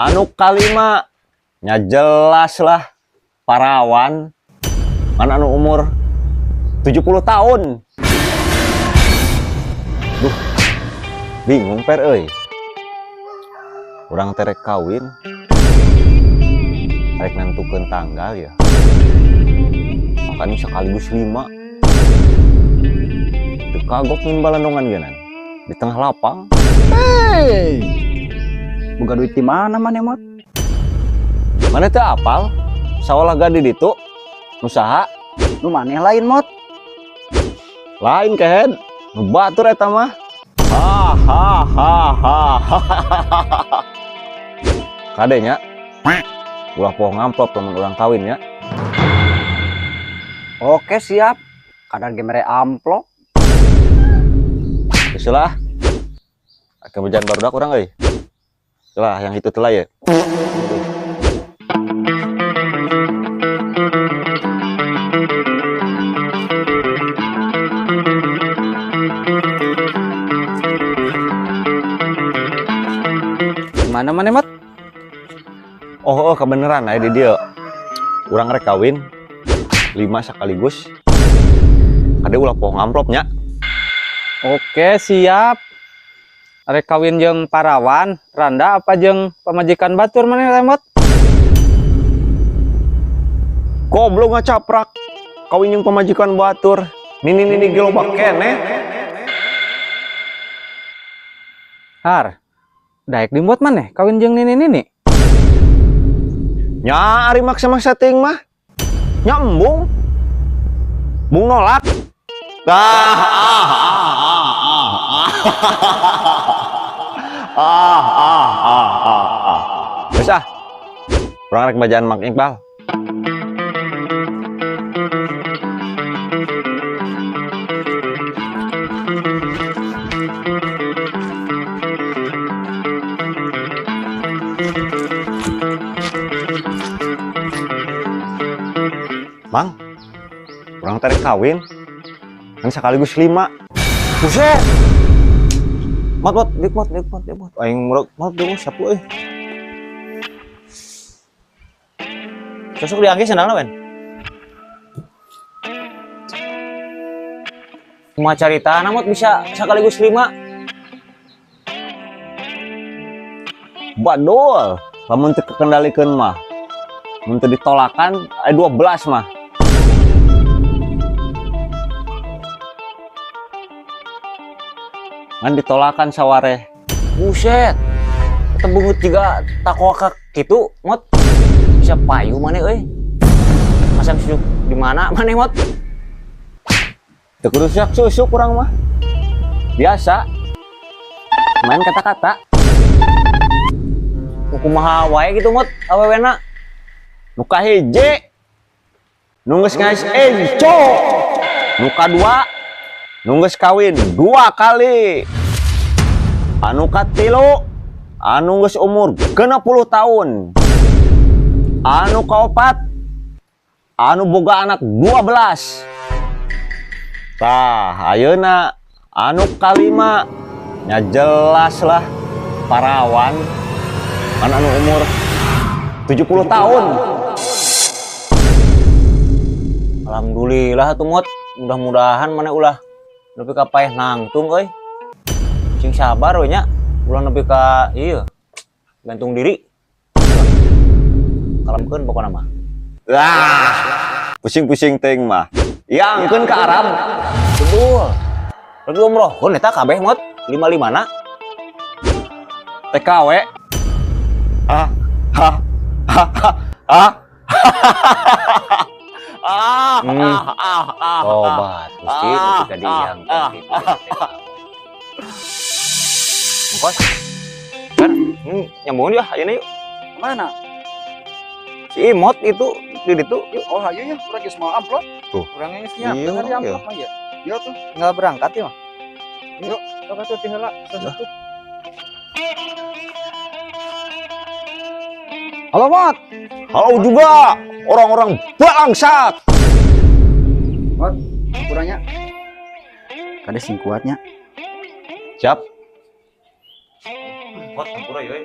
Anu kalima nya jelas lah parawan kan anu umur 70 tahun. Duh, bingung per euy. Urang terek kawin rek nentukeun tanggal ya. Makanya sekaligus 5. Teu kagok nyin balandongan geunan di tengah lapang. Hei. Boga duit di mana maneh, Mot? Mana teu apal? Sawah di ditu. Usaha Nu maneh lain, Mot. Lain kehed. Nu batur eta mah. Ha ha ha ha. Kade nya. Ulah poho ngamplop lamun urang kawin ya. Oke, siap. Kadar ge mere amplop. Geus lah. Kemudian barudak urang euy. Lah yang itu telah ya. Gimana maneh, Mat? Oh, kebeneran aya di dieu. Urang rek kawin 5 sekaligus. Kade ulah poho ngamplop nya. Oke, siap. Rek kawin jeung parawan, randa apa jeung pamajikan batur maneh teh, Mot? Goblok ngacaprak. Kawin jeung pamajikan batur. Nini-nini ge loba keneh. Har. Daek dimuat maneh kawin jeung nini-nini. Nya ari maksa-maksa teuing mah. Nya embung. Bung nolak. Ah, ah, ah, ah, ah, ah, ah, ah, ah. Geus ah. Urang rek bajaan Mang Iqbal. Mang, urang teh rek kawin. Kan sekaligus 5. Buset. Mat, mat, dik, mat, dik, mat, dik, mat. Aing murag, mat, dik, mat, sapu euy. Sosok diangge sendalna, Ben. Kumaha caritana mot bisa sekaligus 5? Badul, lamun teu kekendalikeun mah. Mun teu ditolakan aya 12 mah. Ngan ditolakan sawareh. Buset. Eta beungeut jiga takoaka kitu, Mot. Bisa payu maneh euy. Masang susuk di mana maneh, Mot? Teu kudu siap susuk urang mah. Biasa. Main kata-kata. Kumaha wae gitu, Mot, awewena? Nu kahiji nu geus ngais enco. Nu kadua nu geus kawin 2 kali. Anu katilu anu geus umur 60 tahun. Anu kaopat anu boga anak 12. Tah, ayeuna anu kalima nya jelas lah parawan kan anu umur 70 tahun. Alhamdulillah atuh, Mot. Mudah-mudahan maneh ulah nepi ka paeh nangtung euy. Sing sabar we nya, ulah nepi ka ieu gantung diri. Kalemkeun pokona mah. Lah, pusing-pusing teuing mah. Yangkeun ka Arab. Betul. Lagi umrohkeun eta kabeh, Mot. 5-5-na. TKW. Ah, ha, ha, ha, ah. Ah, ah, ah, ah. Tobat, Gusti, Ah, nepi ka ah, diang ah, kitu. Engkos. Kan, nyambung ya, ayeuna yuk. Mana? Si Imot itu di ditu yuk. Oh, hayu ya, urang geus mau amplop. Tuh. Urang geus siap, Iya, bener ya iya. amplop mah ya. Iya tuh. Tinggal berangkat ya mah. Yuk. Sok atuh ti heula, sok. Halo, Mot. Halo juga orang-orang bangsat. Mot, kurangnya. Kade sing kuatnya. Siap. Mot, hampura yeuh.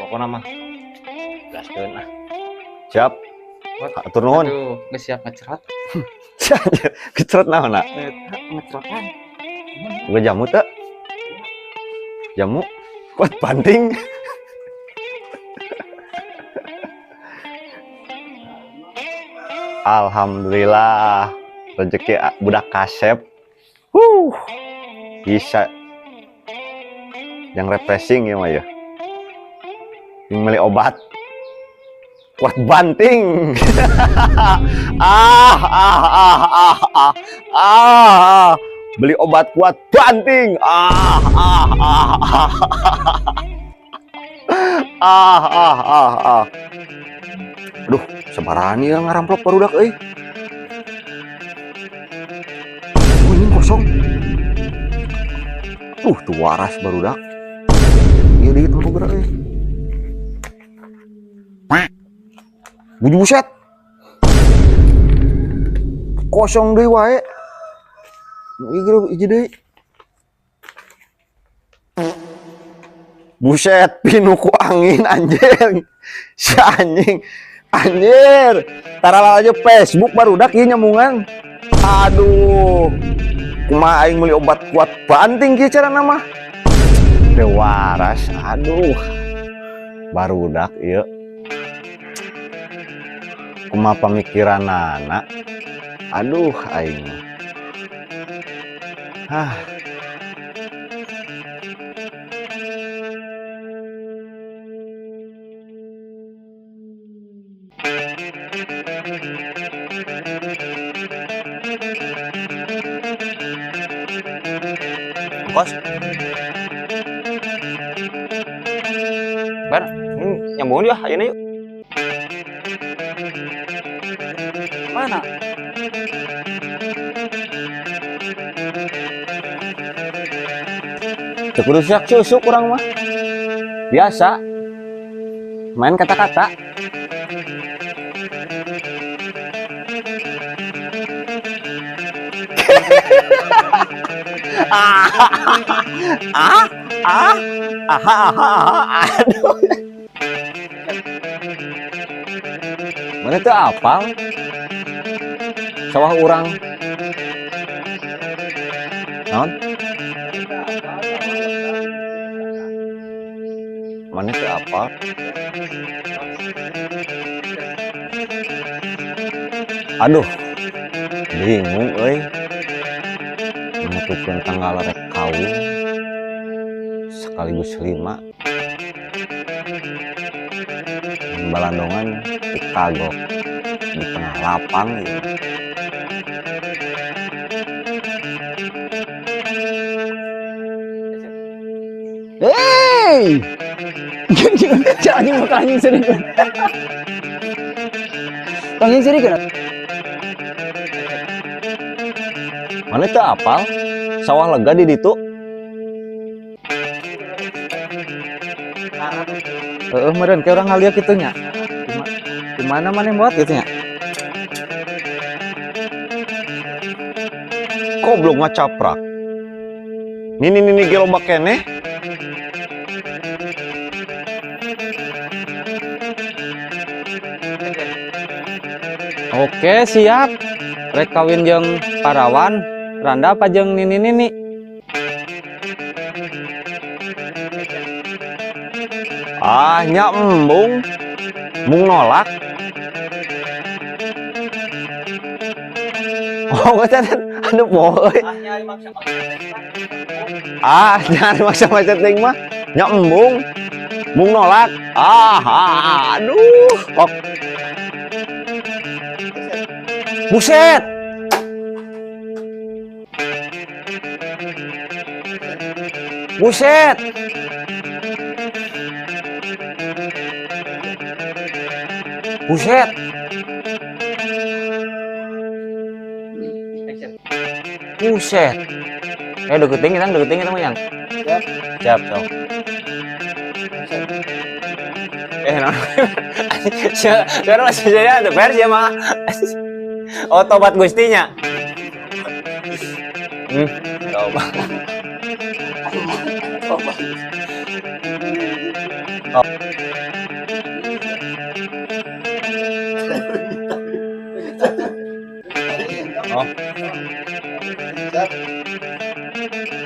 Pokona mah Gaskeun ah. Siap. Atur nuhun. Aduh, geus siap ngecerot. Kecerot naon na? Ngecerotan. Boga jamu teu? Jamu kuat banting. Alhamdulillah rezeki budak kasep. Huh. Bisa yang refreshing ya mah ya. Yang beli obat kuat banting. Ah ah ah ah ah ah. Beli obat kuat banting. Ah ah ah ah ah ah ah ah. Aduh, sebarani yang ngaramplok barudak euy. Oh, ini kosong. Tuh waras barudak. Ieu deui tempo gerak euy. Buju buset. Kosong deui wae. Ieu hiji deui. Buset, pinuh ku angin anjing. Si anjing. Anjir. Tarala aja Facebook barudak ieu nyamungan. Aduh. Kumaha aing meuli obat kuat banting kieu carana mah. Teu waras, aduh. Barudak ieu. Kumaha pamikiranana? Aduh aing mah. Hah. Kos. Bar, nyambung dia ayeuna yuk. Mana? Teu kudu siak susuk urang mah. Biasa. Main kata-kata. Ah, ah, ah, ah, ah, aduh. Mana tuh apal? Sawah urang. Naon? Mana tuh apal? Aduh, bingung euy. Menentukan tanggal rek kawin sekaligus 5. Balandongan kagok di tengah lapang gitu. Hey! Anjing bakal anjing seri. Anjing seri kan? Mana teu apal? Sawah lega di ditu. Heeh, meureun ke urang ngalieu kitu nya. Di mana maneh buat kitu nya? Goblok ngacaprak. Nini nini ge loba keneh. Oke, siap. Rek kawin jeung parawan, randa apa jeung nini-nini? Ah, nya embung. Mung nolak. Oh, aduh boy. Ah, nyari maksa-maksa teuing mah. Nya embung. Mung nolak. Ah, ah, aduh. Kok. Buset. Buset. Buset. Buset. Deketin kita, deketin kita yang. Siap. Siap, sok. Nah. Sekarang masih jadi ada versi ya, mah. Oh, tobat gustinya. Tobat. Tobat. Oh. Oh. Siap.